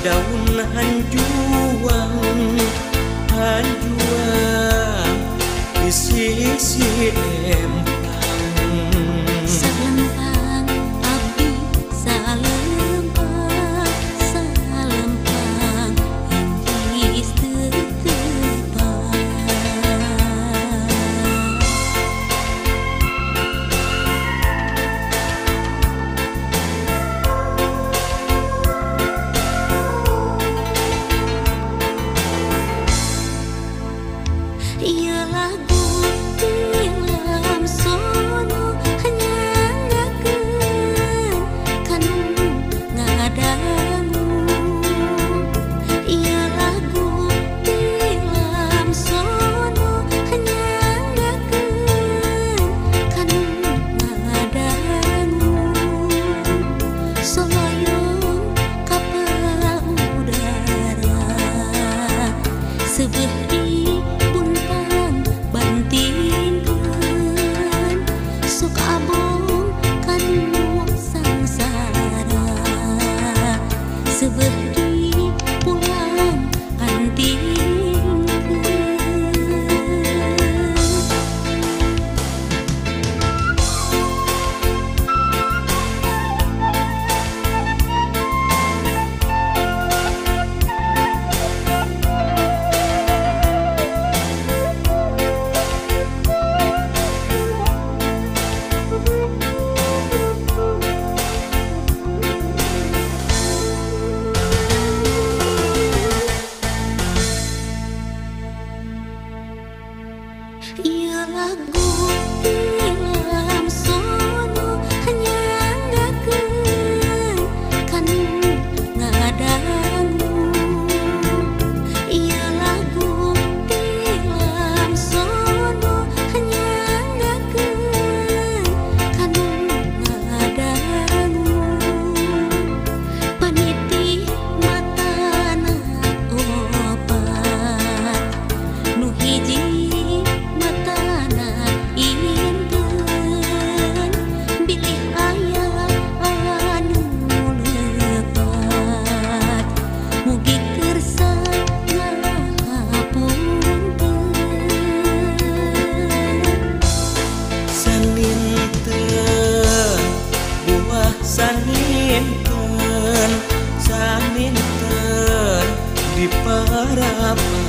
Daun hanjuang hanjuang di sisi empang. Salempang abdi salempang salempang inggris tetepang. Ieu lagu tilam sono nyangakeun kanu ngadangu. Ieu lagu tilam sono nyangakeun kanu ngadangu. Soloyong kapal udara seubeuh di bantingkeun sok abong kanu sangsara seubeuh di pulang antingkeun. Ieu lagu tilam sono nyangakeun kanu ngadangu. Ieu lagu tilam sono nyangakeun kanu ngadangu. Paniti matana opat nu hiji saninten saninten di parapan.